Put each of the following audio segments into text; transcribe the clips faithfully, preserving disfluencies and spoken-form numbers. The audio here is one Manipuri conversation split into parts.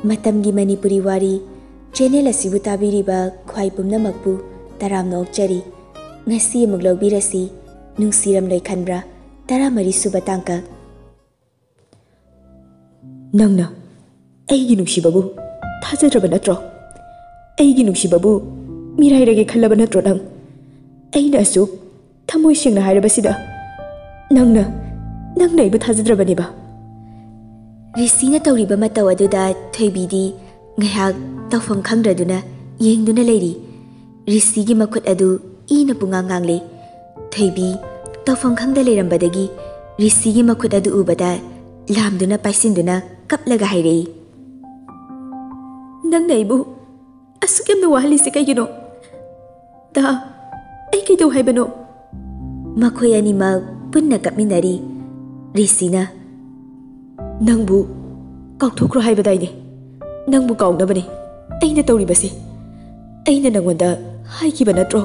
ꯃꯇꯝꯒꯤ ꯃꯅꯤꯄꯨꯔꯤ ꯋꯥꯔꯤ ꯆꯦꯅꯦꯜ ꯑꯁꯤꯕꯨ ꯇꯥꯕꯤꯔꯤꯕ ꯈ꯭ꯋꯥꯏ ꯄꯨꯝꯅꯃꯛꯄꯨ ꯇꯔꯥꯝꯅ ꯑꯣꯛꯆꯔꯤ꯫ ꯉꯁꯤ ꯑꯃꯨꯛ ꯂꯧꯕꯤꯔꯁꯤ, ꯅꯨꯡꯁꯤꯔꯝꯂꯣꯏ ꯈꯟꯕ꯭ꯔꯥ, ꯇꯔꯥꯃꯔꯤ ꯁꯨꯕ ꯇꯥꯡꯀꯛ꯫ ꯅꯪꯅ ꯑꯩꯒꯤ ꯅꯨꯡꯁꯤꯕꯕꯨ ꯊꯥꯖꯗ꯭ꯔꯕ ꯅꯠꯇ꯭ꯔꯣ? ꯑꯩꯒꯤ ꯅꯨꯡꯁꯤꯕꯕꯨ ꯃꯤꯔꯥꯏꯔꯒꯦ ꯈꯜꯂꯕ ꯅꯠꯇ꯭ꯔꯣ ꯅꯪ? ꯑꯩꯅ ꯑꯁꯨꯛ ꯊꯃꯣꯏ ꯁꯦꯡꯅ ꯍꯥꯏꯔꯕꯁꯤꯗ ꯅꯪꯅ, ꯅꯪꯅ ꯑꯩꯕꯨ ꯊꯥꯖꯗ꯭ꯔꯕꯅꯦꯕ꯫ ꯔꯤꯁꯤꯅ ꯇꯧꯔꯤꯕ ꯃꯇꯧ ꯑꯗꯨꯗ ꯊꯣꯏꯕꯤꯗꯤ ꯉꯥꯏꯍꯥꯛ ꯇꯧꯐꯝ ꯈꯪꯗ꯭ꯔꯗꯨꯅ ꯌꯦꯡꯗꯨꯅ ꯂꯩꯔꯤ꯫ ꯔꯤꯁꯤꯒꯤ ꯃꯈꯨꯠ ꯑꯗꯨ ꯏꯅ ꯄꯨꯡꯉꯥꯡ ꯉꯥꯡꯂꯦ꯫ ꯊꯣꯏꯕꯤ ꯇꯧꯐꯝ ꯈꯪꯗ ꯂꯩꯔꯝꯕꯗꯒꯤ ꯔꯤꯁꯤꯒꯤ ꯃꯈꯨꯠ ꯑꯗꯨ ꯎꯕꯗ ꯂꯥꯝꯗꯨꯅ ꯄꯥꯏꯁꯤꯟꯗꯨꯅ ꯀꯞꯂꯒ ꯍꯥꯏꯔꯛꯏ, "ꯅꯪꯅ ꯑꯩꯕꯨ ꯑꯁꯨꯛ ꯌꯥꯝꯅ ꯋꯥꯍꯜꯂꯤꯁꯦ ꯀꯩꯒꯤꯅꯣ? ꯗꯥ, ꯑꯩ ꯀꯩꯗꯧ ꯍꯥꯏꯕꯅꯣ?" ꯃꯈꯣꯏ ꯑꯅꯤꯃꯛ ꯄꯨꯟꯅ ꯀꯞꯃꯤꯟꯅꯔꯤ꯫ ꯔꯤꯁꯤꯅ, "ꯅꯪꯕꯨ ꯀꯥꯎꯊꯣꯛꯈ꯭ꯔꯣ ꯍꯥꯏꯕꯗꯥꯏꯅꯦ? ꯅꯪꯕꯨ ꯀꯥꯎꯅꯕꯅꯦ ꯑꯩꯅ ꯇꯧꯔꯤꯕꯁꯦ꯫ ꯑꯩꯅ ꯅꯪꯉꯣꯟꯗ ꯍꯥꯏꯈꯤꯕ ꯅꯠꯇ꯭ꯔꯣ?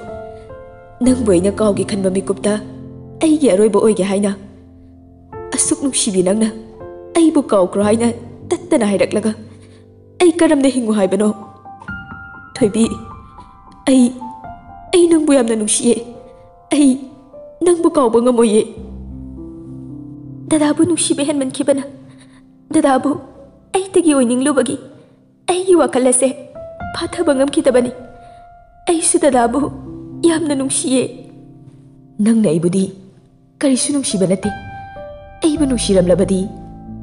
ꯅꯪꯕꯨ ꯑꯩꯅ ꯀꯥꯎꯒꯦ ꯈꯟꯕ ꯃꯤꯀꯨꯞꯇ ꯑꯩꯒꯤ ꯑꯔꯣꯏꯕ ꯑꯣꯏꯒꯦ ꯍꯥꯏꯅ꯫ ꯑꯁꯨꯛ ꯅꯨꯡꯁꯤꯕꯤ ꯅꯪꯅ ꯑꯩꯕꯨ ꯀꯥꯎꯈ꯭ꯔꯣ ꯍꯥꯏꯅ ꯇꯠꯇꯅ ꯍꯥꯏꯔꯛꯂꯒ ꯑꯩ ꯀꯔꯝꯅ ꯍꯤꯡꯉꯨ ꯍꯥꯏꯕꯅꯣ? ꯊꯣꯏꯕꯤ, ꯑꯩ, ꯑꯩ ꯅꯪꯕꯨ ꯌꯥꯝꯅ ꯅꯨꯡꯁꯤꯌꯦ꯫ ꯑꯩ ꯅꯪꯕꯨ ꯀꯥꯎꯕ ꯉꯝꯃꯣꯏꯌꯦ꯫ ꯗꯗꯥꯕꯨ ꯅꯨꯡꯁꯤꯕ ꯍꯦꯟꯃꯟꯈꯤꯕꯅ ꯗꯗꯥꯕꯨ ꯑꯩꯇꯒꯤ ꯑꯣꯏꯅꯤꯡꯂꯨꯕꯒꯤ ꯑꯩꯒꯤ ꯋꯥꯈꯜ ꯑꯁꯦ ꯐꯥꯊꯕ ꯉꯝꯈꯤꯗꯕꯅꯤ꯫ ꯑꯩꯁꯨ ꯗꯗꯥꯕꯨ ꯌꯥꯝꯅ ꯅꯨꯡꯁꯤꯌꯦ꯫" ꯅꯪꯅ ꯑꯩꯕꯨꯗꯤ ꯀꯔꯤꯁꯨ ꯅꯨꯡꯁꯤꯕ ꯅꯠꯇꯦ꯫ ꯑꯩꯕꯨ ꯅꯨꯡꯁꯤꯔꯝꯂꯕꯗꯤ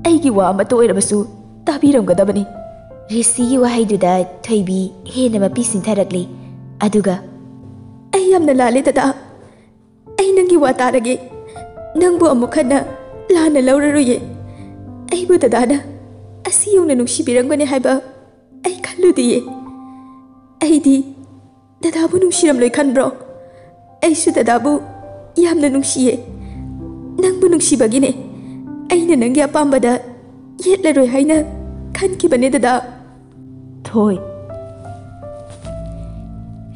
ꯑꯩꯒꯤ ꯋꯥ ꯑꯃꯠꯇ ꯑꯣꯏꯔꯕꯁꯨ ꯇꯥꯕꯤꯔꯝꯒꯗꯕꯅꯤ꯫ ꯔꯤꯁꯤꯒꯤ ꯋꯥꯍꯩꯗꯨꯗ ꯊꯣꯏꯕꯤ ꯍꯦꯟꯅ ꯃꯄꯤ ꯁꯤꯟꯊꯔꯛꯂꯦ꯫ ꯑꯗꯨꯒ, "ꯑꯩ ꯌꯥꯝꯅ ꯂꯥꯜꯂꯦ ꯗꯗꯥ꯫ ꯑꯩ ꯅꯪꯒꯤ ꯋꯥ ꯇꯥꯔꯒꯦ꯫ ꯅꯪꯕꯨ ꯑꯃꯨꯛ ꯍꯟꯅ ꯂꯥꯟꯅ ꯂꯧꯔꯔꯣꯏꯌꯦ꯫ ꯑꯩꯕꯨ ꯗꯗꯥꯅ ꯑꯁꯤ ꯌꯧꯅ ꯅꯨꯡꯁꯤꯕꯤꯔꯝꯒꯅꯤ ꯍꯥꯏꯕ ꯑꯩ ꯈꯜꯂꯨꯗꯤꯌꯦ꯫ ꯑꯩꯗꯤ ꯗꯗꯥꯕꯨ ꯅꯨꯡꯁꯤꯔꯝꯂꯣꯏ ꯈꯟꯕ꯭ꯔꯣ? ꯑꯩꯁꯨ ꯗꯗꯥꯕꯨ ꯌꯥꯝꯅ ꯅꯨꯡꯁꯤꯌꯦ꯫ ꯅꯪꯕꯨ ꯅꯨꯡꯁꯤꯕꯒꯤꯅꯦ ꯑꯩꯅ ꯅꯪꯒꯤ ꯑꯄꯥꯝꯕꯗ ꯌꯦꯠꯂꯔꯣꯏ ꯍꯥꯏꯅ ꯈꯟꯈꯤꯕꯅꯦ ꯗꯗꯥ꯫" ꯊꯣꯏ꯫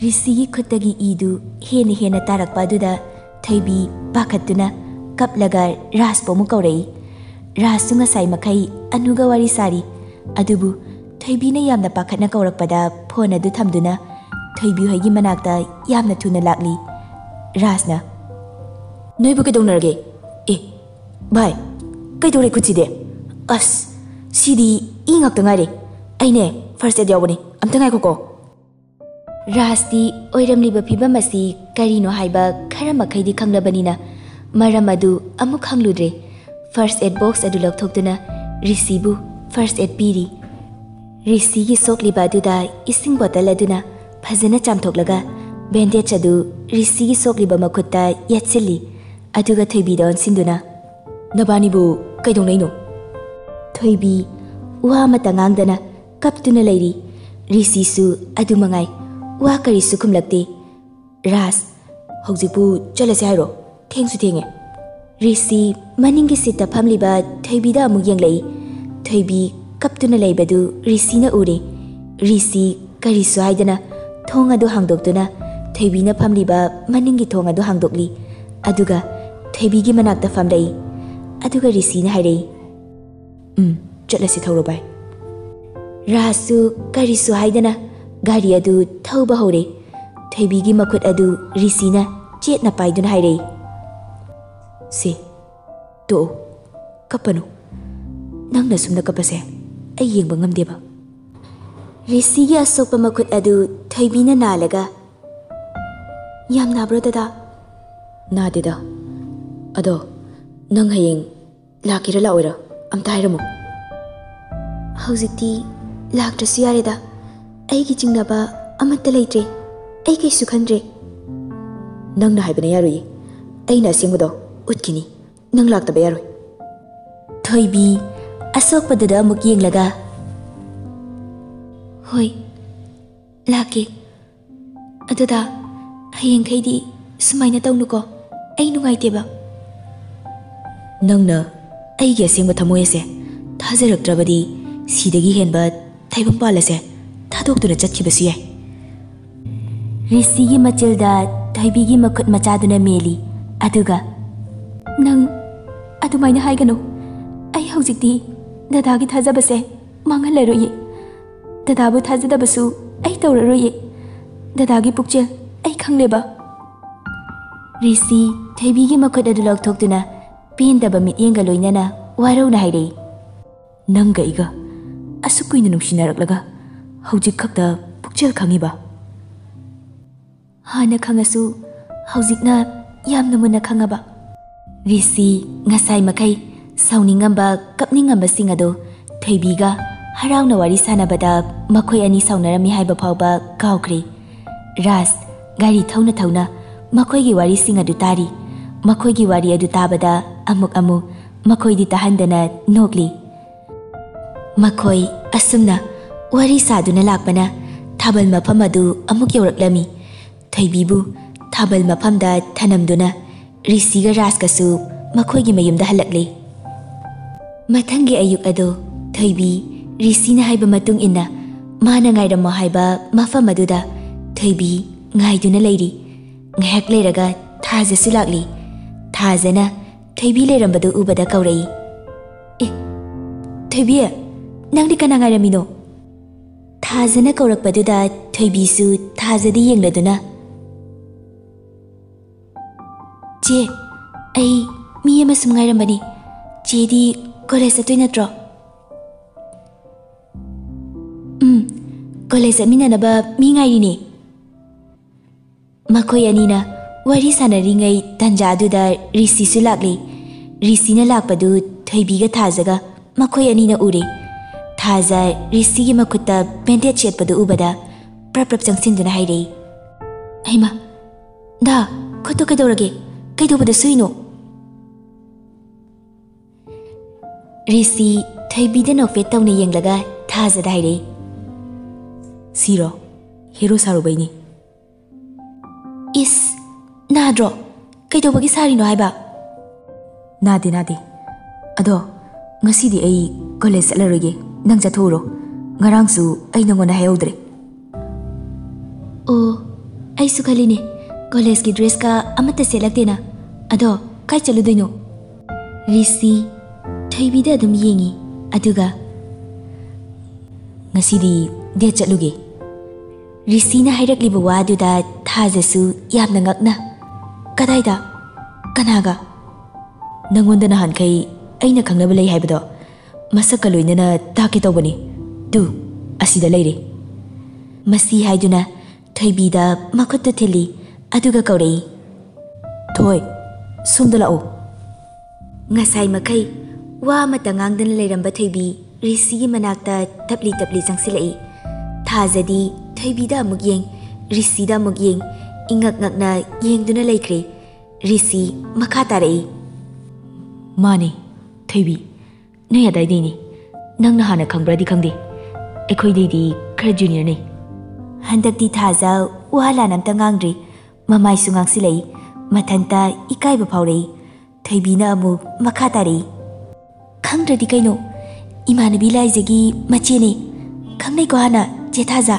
ꯔꯤꯁꯤꯒꯤ ꯈꯨꯠꯇꯒꯤ ꯏꯗꯨ ꯍꯦꯟꯅ ꯍꯦꯟꯅ ꯇꯥꯔꯛꯄ ꯑꯗꯨꯗ ꯊꯣꯏꯕꯤ ꯄꯥꯈꯠꯇꯨꯅ ꯀꯞꯂꯒ ꯔꯥꯖꯄꯨ ꯑꯃꯨꯛ ꯀꯧꯔꯛꯏ꯫ ꯔꯥꯖꯁꯨ ꯉꯁꯥꯏ ꯃꯈꯩ ꯑꯅꯨꯒ ꯋꯥꯔꯤ ꯁꯥꯔꯤ, ꯑꯗꯨꯕꯨ ꯊꯣꯏꯕꯤꯅ ꯌꯥꯝꯅ ꯄꯥꯈꯠꯅ ꯀꯧꯔꯛꯄꯗ ꯐꯣꯟ ꯑꯗꯨ ꯊꯝꯗꯨꯅ ꯊꯣꯏꯕꯤ ꯍꯣꯏꯒꯤ ꯃꯅꯥꯛꯇ ꯌꯥꯝꯅ ꯊꯨꯅ ꯂꯥꯛꯂꯤ꯫ ꯔꯥꯖꯅ, "ꯅꯣꯏꯕꯨ ꯀꯩꯗꯧꯅꯔꯒꯦ? ꯑꯦ, ꯚꯥꯏ, ꯀꯩꯗꯧꯔꯦ ꯈꯨꯠꯁꯤꯗꯤ? ꯑꯁ, ꯁꯤꯗꯤ ꯏ ꯉꯥꯛꯇ ꯉꯥꯏꯔꯦ꯫ ꯑꯩꯅꯦ, ꯐꯥꯔꯁ ꯑꯦꯗ ꯌꯥꯎꯕꯅꯤ, ꯑꯝꯇ ꯉꯥꯏꯈꯣꯀꯣ꯫" ꯔꯥꯖꯇꯤ ꯑꯣꯏꯔꯝꯂꯤꯕ ꯐꯤꯕꯝ ꯑꯁꯤ ꯀꯔꯤꯅꯣ ꯍꯥꯏꯕ ꯈꯔ ꯃꯈꯩꯗꯤ ꯈꯪꯂꯕꯅꯤꯅ ꯃꯔꯝ ꯑꯗꯨ ꯑꯃꯨꯛ ꯍꯪꯂꯨꯗ꯭ꯔꯦ꯫ ꯐꯥꯔꯁ ꯑꯦꯗ ꯕꯣꯛꯁ ꯑꯗꯨ ꯂꯧꯊꯣꯛꯇꯨꯅ ꯔꯤꯁꯤꯕꯨ ꯐꯥꯔꯁ ꯑꯦꯗ ꯄꯤꯔꯤ꯫ ꯔꯤꯁꯤꯒꯤ ꯁꯣꯛꯂꯤꯕ ꯑꯗꯨꯗ ꯏꯁꯤꯡ ꯕꯣꯇꯜ ꯑꯗꯨꯅ ꯐꯖꯅ ꯆꯥꯝꯊꯣꯛꯂꯒ ꯕꯦꯟꯗꯦꯖ ꯑꯗꯨ ꯔꯤꯁꯤꯒꯤ ꯁꯣꯛꯂꯤꯕ ꯃꯈꯨꯠꯇ ꯌꯦꯠꯁꯤꯜꯂꯤ꯫ ꯑꯗꯨꯒ ꯊꯣꯏꯕꯤꯗ ꯑꯣꯟꯁꯤꯟꯗꯨꯅ, "ꯅꯕꯥꯅꯤꯕꯨ ꯀꯩꯗꯧꯅꯩꯅꯣ?" ꯊꯣꯏꯕꯤ ꯋꯥ ꯑꯃꯠꯇ ꯉꯥꯡꯗꯅ ꯀꯞꯇꯨꯅ ꯂꯩꯔꯤ꯫ ꯔꯤꯁꯤꯁꯨ ꯑꯗꯨ ꯃꯉꯥꯏ, ꯋꯥ ꯀꯔꯤꯁꯨ ꯈꯨꯝꯂꯛꯇꯦ꯫ "ꯔꯥꯖ, ꯍꯧꯖꯤꯛꯄꯨ ꯆꯠꯂꯁꯦ ꯍꯥꯏꯔꯣ? ꯊꯦꯡꯁꯨ ꯊꯦꯡꯉꯦ꯫" ꯔꯤꯁꯤ ꯃꯅꯤꯡꯒꯤ ꯁꯤꯠꯇ ꯐꯝꯂꯤꯕ ꯊꯣꯏꯕꯤꯗ ꯑꯃꯨꯛ ꯌꯦꯡꯂꯛꯏ꯫ ꯊꯣꯏꯕꯤ ꯀꯞꯇꯨꯅ ꯂꯩꯕꯗꯨ ꯔꯤꯁꯤꯅ ꯎꯔꯦ꯫ ꯔꯤꯁꯤ ꯀꯔꯤꯁꯨ ꯍꯥꯏꯗꯅ ꯊꯣꯡ ꯑꯗꯨ ꯍꯥꯡꯗꯣꯛꯇꯨꯅ ꯊꯣꯏꯕꯤꯅ ꯐꯝꯂꯤꯕ ꯃꯅꯤꯡꯒꯤ ꯊꯣꯡ ꯑꯗꯨ ꯍꯥꯡꯗꯣꯛꯂꯤ꯫ ꯑꯗꯨꯒ ꯊꯣꯏꯕꯤꯒꯤ ꯃꯅꯥꯛꯇ ꯐꯝꯂꯛꯏ꯫ ꯑꯗꯨꯒ ꯔꯤꯁꯤꯅ ꯍꯥꯏꯔꯛꯏ, "ꯎꯝ, ꯆꯠꯂꯁꯤ, ꯊꯧꯔꯣ ꯚꯥꯏ꯫" ꯔꯥꯖꯁꯨ ꯀꯔꯤꯁꯨ ꯍꯥꯏꯗꯅ ꯒꯥꯔꯤ ꯑꯗꯨ ꯊꯧꯕ ꯍꯧꯔꯦ꯫ ꯊꯣꯏꯕꯤꯒꯤ ꯃꯈꯨꯠ ꯑꯗꯨ ꯔꯤꯁꯤꯅ ꯆꯦꯠꯅ ꯄꯥꯏꯗꯨꯅ ꯍꯥꯏꯔꯛꯏ, "ꯁꯦ, ꯇꯣꯛꯑꯣ, ꯀꯞꯄꯅꯨ꯫ ꯅꯪꯅ ꯁꯨꯝꯅ ꯀꯞꯄꯁꯦ ꯑꯩ ꯌꯦꯡꯕ ꯉꯝꯗꯦꯕ꯫" ꯔꯤꯁꯤꯒꯤ ꯑꯁꯣꯛꯄ ꯃꯈꯨꯠ ꯑꯗꯨ ꯊꯣꯏꯕꯤꯅ ꯅꯥꯜꯂꯒ, "ꯌꯥꯝ ꯅꯥꯕ꯭ꯔꯣ, ꯗꯗꯥ?" "ꯅꯥꯗꯦꯗ꯫ ꯑꯗꯣ ꯅꯪ ꯍꯌꯦꯡ ꯂꯥꯛꯀꯦꯔꯥ ꯂꯥꯛꯑꯣꯏꯔꯥ ꯑꯝꯇ ꯍꯥꯏꯔꯝꯃꯨ꯫" "ꯍꯧꯖꯤꯛꯇꯤ ꯂꯥꯛꯇ꯭ꯔꯁꯨ ꯌꯥꯔꯦꯗ꯫ ꯑꯩꯒꯤ ꯆꯤꯡꯅꯕ ꯑꯃꯠꯇ ꯂꯩꯇ꯭ꯔꯦ꯫ ꯑꯩ ꯀꯩꯁꯨ ꯈꯟꯗ꯭ꯔꯦ꯫" "ꯅꯪꯅ ꯍꯥꯏꯕꯅ ꯌꯥꯔꯣꯏꯌꯦ꯫ ꯑꯩꯅ ꯑꯁꯦꯡꯕꯗꯣ ꯎꯠꯈꯤꯅꯤ꯫ ꯅꯪ ꯂꯥꯛꯇꯕ ꯌꯥꯔꯣꯏ꯫" ꯊꯣꯏꯕꯤ ꯑꯁꯣꯛꯄꯗꯨꯗ ꯑꯃꯨꯛ ꯌꯦꯡꯂꯒ, "ꯍꯣꯏ, ꯂꯥꯛꯀꯦ꯫ ꯑꯗꯨꯗ ꯍꯌꯦꯡꯈꯩꯗꯤ ꯁꯨꯃꯥꯏꯅ ꯇꯧꯅꯨꯀꯣ, ꯑꯩ ꯅꯨꯡꯉꯥꯏꯇꯦꯕ꯫" "ꯅꯪꯅ ꯑꯩꯒꯤ ꯑꯁꯦꯡꯕ ꯊꯃꯣꯏ ꯑꯁꯦ ꯊꯥꯖꯔꯛꯇ꯭ꯔꯕꯗꯤ ꯁꯤꯗꯒꯤ ꯍꯦꯟꯕ ꯇꯥꯏꯕꯪꯄꯥꯜ ꯑꯁꯦ ꯊꯥꯗꯣꯛꯇꯨꯅ ꯆꯠꯈꯤꯕꯁꯨ ꯌꯥꯏ꯫" ꯔꯤꯁꯤꯒꯤ ꯃꯆꯤꯜꯗ ꯊꯣꯏꯕꯤꯒꯤ ꯃꯈꯨꯠ ꯃꯆꯥꯗꯨꯅ ꯃꯦꯜꯂꯤ꯫ ꯑꯗꯨꯒ, "ꯅꯪ ꯑꯗꯨꯃꯥꯏꯅ ꯍꯥꯏꯒꯅꯨ꯫ ꯑꯩ ꯍꯧꯖꯤꯛꯇꯤ ꯗꯗꯥꯒꯤ ꯊꯥꯖꯕꯁꯦ ꯃꯥꯡꯍꯜꯂꯔꯣꯏꯌꯦ꯫ ꯗꯗꯥꯕꯨ ꯊꯥꯖꯗꯕꯁꯨ ꯑꯩ ꯇꯧꯔꯔꯣꯏꯌꯦ꯫ ꯗꯗꯥꯒꯤ ꯄꯨꯛꯆꯦꯜ ꯑꯩ ꯈꯪꯂꯦꯕ꯫ ꯔꯤꯁꯤ ꯊꯣꯏꯕꯤꯒꯤ ꯃꯈꯨꯠ ꯑꯗꯨ ꯂꯧꯊꯣꯛꯇꯨꯅ ꯄꯦꯟꯗꯕ ꯃꯤꯠꯌꯦꯡꯒ ꯂꯣꯏꯅꯅ ꯋꯥꯔꯧꯅ ꯍꯥꯏꯔꯛꯏ꯫ "ꯅꯪꯒ ꯑꯩꯒ ꯑꯁꯨꯛ ꯀꯨꯏꯅ ꯅꯨꯡꯁꯤꯅꯔꯛꯂꯒ ꯍꯧꯖꯤꯛ ꯈꯛꯇ ꯄꯨꯛꯆꯦꯜ ꯈꯪꯉꯤꯕ?" "ꯍꯥꯟꯅ ꯈꯪꯉꯁꯨ ꯍꯧꯖꯤꯛꯅ ꯌꯥꯝꯅ ꯃꯨꯟꯅ ꯈꯪꯉꯕ?" ꯔꯤꯁꯤ ꯉꯁꯥꯏ ꯃꯈꯩ ꯁꯥꯎꯅꯤꯡꯉꯝꯕ, ꯀꯞꯅꯤꯡꯉꯝꯕꯁꯤꯡ ꯑꯗꯨ ꯊꯣꯏꯕꯤꯒ ꯍꯔꯥꯎꯅ ꯋꯥꯔꯤ ꯁꯥꯟꯅꯕꯗ ꯃꯈꯣꯏ ꯑꯅꯤ ꯁꯥꯎꯅꯔꯝꯃꯤ ꯍꯥꯏꯕ ꯐꯥꯎꯕ ꯀꯥꯎꯈ꯭ꯔꯦ꯫ ꯔꯥꯖ ꯒꯥꯔꯤ ꯊꯧꯅ ꯊꯧꯅ ꯃꯈꯣꯏꯒꯤ ꯋꯥꯔꯤꯁꯤꯡ ꯑꯗꯨ ꯇꯥꯔꯤ꯫ ꯃꯈꯣꯏꯒꯤ ꯋꯥꯔꯤ ꯑꯗꯨ ꯇꯥꯕꯗ ꯑꯃꯨꯛ ꯑꯃꯨꯛ ꯃꯈꯣꯏꯗꯤ ꯇꯥꯍꯟꯗꯅ ꯅꯣꯛꯂꯤ꯫ ꯃꯈꯣꯏ ꯑꯁꯨꯝꯅ ꯋꯥꯔꯤ ꯁꯥꯗꯨꯅ ꯂꯥꯛꯄꯅ ꯊꯥꯕꯜ ꯃꯐꯝ ꯑꯗꯨ ꯑꯃꯨꯛ ꯌꯧꯔꯛꯂꯝꯃꯤ꯫ ꯊꯣꯏꯕꯤꯕꯨ ꯊꯥꯕꯜ ꯃꯐꯝꯗ ꯊꯅꯝꯗꯨꯅ ꯔꯤꯁꯤꯒ ꯔꯥꯖꯀꯁꯨ ꯃꯈꯣꯏꯒꯤ ꯃꯌꯨꯝꯗ ꯍꯜꯂꯛꯂꯦ꯫ ꯃꯊꯪꯒꯤ ꯑꯌꯨꯛ ꯑꯗꯨ ꯊꯣꯏꯕꯤ ꯔꯤꯁꯤꯅ ꯍꯥꯏꯕ ꯃꯇꯨꯡ ꯏꯟꯅ ꯃꯥꯅ ꯉꯥꯏꯔꯝꯃꯣ ꯍꯥꯏꯕ ꯃꯐꯝ ꯑꯗꯨꯗ ꯊꯣꯏꯕꯤ ꯉꯥꯏꯗꯨꯅ ꯂꯩꯔꯤ꯫ ꯉꯥꯏꯍꯥꯛ ꯂꯩꯔꯒ ꯊꯥꯖꯁꯨ ꯂꯥꯛꯂꯤ꯫ ꯊꯥꯖꯅ ꯊꯣꯏꯕꯤ ꯂꯩꯔꯝꯕꯗꯨ ꯎꯕꯗ ꯀꯧꯔꯛꯏ꯫ "ꯑꯦ, ꯊꯣꯏꯕꯤ, ꯅꯪꯗꯤ ꯀꯅꯥ ꯉꯥꯏꯔꯝꯃꯤꯅꯣ?" ꯊꯥꯖꯅ ꯀꯧꯔꯛꯄꯗꯨꯗ ꯊꯣꯏꯕꯤꯁꯨ ꯊꯥꯖꯗ ꯌꯦꯡꯂꯗꯨꯅ, "ꯆꯦ, ꯑꯩ ꯃꯤ ꯑꯃ ꯁꯨꯝ ꯉꯥꯏꯔꯝꯕꯅꯤ꯫ ꯆꯦꯗꯤ ꯀꯣꯂꯦꯖ ꯆꯠꯇꯣꯏ ꯅꯠꯇ꯭ꯔꯣ?" "ꯎꯝ, ꯀꯣꯂꯦꯖ ꯆꯠꯃꯤꯟꯅꯅꯕ ꯃꯤ ꯉꯥꯏꯔꯤꯅꯦ꯫" ꯃꯈꯣꯏ ꯑꯅꯤꯅ ꯋꯥꯔꯤ ꯁꯥꯟꯅꯔꯤꯉꯩ ꯇꯟꯖꯥꯗꯨꯗ ꯔꯤꯁꯤꯁꯨ ꯂꯥꯛꯂꯤ꯫ ꯔꯤꯁꯤꯅ ꯂꯥꯛꯄꯗꯨ ꯊꯣꯏꯕꯤꯒ ꯊꯥꯖꯒ ꯃꯈꯣꯏ ꯑꯅꯤꯅ ꯎꯔꯦ꯫ ꯊꯥꯖ ꯔꯤꯁꯤꯒꯤ ꯃꯈꯨꯠꯇ ꯕꯦꯟꯗꯦꯖ ꯌꯦꯠꯄꯗꯨ ꯎꯕꯗ ꯄ꯭ꯔꯞ ꯄ꯭ꯔꯞ ꯆꯪꯁꯤꯟꯗꯨꯅ ꯍꯥꯏꯔꯛꯏ, "ꯍꯩꯃꯥ, ꯗꯥ, ꯈꯨꯠꯇꯨ ꯀꯩꯗꯧꯔꯒꯦ? ꯀꯩꯗꯧꯕꯗ ꯁꯨꯏꯅꯣ?" ꯔꯤꯁꯤ ꯊꯣꯏꯕꯤꯗ ꯅꯣꯛꯐꯦꯠ ꯇꯧꯅ ꯌꯦꯡꯂꯒ ꯊꯥꯖꯗ ꯍꯥꯏꯔꯛꯏ, "ꯁꯤꯔꯣ? ꯍꯦꯔꯣ ꯁꯥꯔꯨꯕꯩꯅꯤ꯫" "ꯏꯁ, ꯅꯥꯗ꯭ꯔꯣ? ꯀꯩꯗꯧꯕꯒꯤ ꯁꯥꯔꯤꯅꯣ ꯍꯥꯏꯕ?" "ꯅꯥꯗꯦ, ꯅꯥꯗꯦ꯫ ꯑꯗꯣ, ꯉꯁꯤꯗꯤ ꯑꯩ ꯀꯣꯂꯦꯖ ꯆꯠꯂꯔꯣꯏꯒꯦ꯫ ꯅꯪ ꯆꯠꯊꯣꯛꯎꯔꯣ꯫ ꯉꯔꯥꯡꯁꯨ ꯑꯩ ꯅꯉꯣꯟꯗ ꯍꯥꯏꯍꯧꯗ꯭ꯔꯦ꯫" "ꯑꯣ, ꯑꯩꯁꯨ ꯈꯜꯂꯤꯅꯦ, ꯀꯣꯂꯦꯖꯀꯤ ꯗ꯭ꯔꯦꯁꯀ ꯑꯃꯠꯇ ꯁꯦꯠꯂꯛꯇꯦꯅ꯫ ꯑꯗꯣ, ꯀꯥꯏ ꯆꯠꯂꯨꯗꯣꯏꯅꯣ?" ꯔꯤꯁꯤ ꯊꯣꯏꯕꯤꯗ ꯑꯗꯨꯝ ꯌꯦꯡꯉꯤ, ꯑꯗꯨꯒ, "ꯉꯁꯤꯗꯤ ꯗꯦꯠ ꯆꯠꯂꯨꯒꯦ꯫ ꯔꯤꯁꯤꯅ ꯍꯥꯏꯔꯛꯂꯤꯕ ꯋꯥꯗꯨꯗ ꯊꯥꯖꯁꯨ ꯌꯥꯝꯅ ꯉꯛꯅ, "ꯀꯗꯥꯏꯗ? ꯀꯅꯥꯒ?" "ꯅꯪꯉꯣꯟꯗ ꯅꯍꯥꯟꯈꯩ ꯑꯩꯅ ꯈꯪꯅꯕ ꯂꯩ ꯍꯥꯏꯕꯗꯣ, ꯃꯁꯛꯀ ꯂꯣꯏꯅꯅ ꯇꯥꯛꯀꯦ ꯇꯧꯕꯅꯤ꯫ ꯇꯨ, ꯑꯁꯤꯗ ꯂꯩꯔꯦ꯫" ꯃꯁꯤ ꯍꯥꯏꯗꯨꯅ ꯊꯣꯏꯕꯤꯗ ꯃꯈꯨꯠꯇꯨ ꯊꯤꯜꯂꯤ, ꯑꯗꯨꯒ ꯀꯧꯔꯛꯏ, "ꯊꯣꯏ, ꯁꯣꯝꯗ ꯂꯥꯛꯎ꯫" ꯉꯁꯥꯏ ꯃꯈꯩ ꯋꯥ ꯑꯃꯠꯇ ꯉꯥꯡꯗꯅ ꯂꯩꯔꯝꯕ ꯊꯣꯏꯕꯤ ꯔꯤꯁꯤꯒꯤ ꯃꯅꯥꯛꯇ ꯇꯞꯂꯤ ꯇꯞꯂꯤ ꯆꯪꯁꯤꯜꯂꯛꯏ꯫ ꯊꯥꯖꯗꯤ ꯊꯣꯏꯕꯤꯗ ꯑꯃꯨꯛ ꯌꯦꯡ, ꯔꯤꯁꯤꯗ ꯑꯃꯨꯛ ꯌꯦꯡ, ꯏꯉꯛ ꯉꯛꯅ ꯌꯦꯡꯗꯨꯅ ꯂꯩꯈ꯭ꯔꯦ꯫ ꯔꯤꯁꯤ ꯃꯈꯥ ꯇꯥꯔꯛꯏ, "ꯃꯥꯅꯦ, ꯊꯣꯏꯕꯤ, ꯅꯣꯏ ꯑꯗꯥꯏꯗꯩꯅꯤ꯫ ꯅꯪꯅ ꯍꯥꯟꯅ ꯈꯪꯕ꯭ꯔꯥꯗꯤ ꯈꯪꯗꯦ, ꯑꯩꯈꯣꯏꯗꯩꯗꯤ ꯈꯔ ꯖꯨꯅꯤꯌꯔꯅꯤ꯫" ꯍꯟꯗꯛꯇꯤ ꯊꯥꯖ ꯋꯥ ꯂꯥꯟ ꯑꯝꯇ ꯉꯥꯡꯗ꯭ꯔꯤ, ꯃꯃꯥꯏꯁꯨ ꯉꯥꯡꯁꯤꯜꯂꯛꯏ, ꯃꯊꯟꯇ ꯏꯀꯥꯏꯕ ꯐꯥꯎꯔꯛꯏ꯫ ꯊꯣꯏꯕꯤꯅ ꯑꯃꯨꯛ ꯃꯈꯥ ꯇꯥꯔꯛꯏ, "ꯈꯪꯗ꯭ꯔꯗꯤ ꯀꯩꯅꯣ, ꯏꯃꯥꯟꯅꯕꯤ ꯂꯥꯏꯖꯒꯤ ꯃꯆꯦꯅꯦ, ꯈꯪꯅꯩꯀꯣ ꯍꯥꯟꯅ, ꯆꯦ ꯊꯥꯖ?"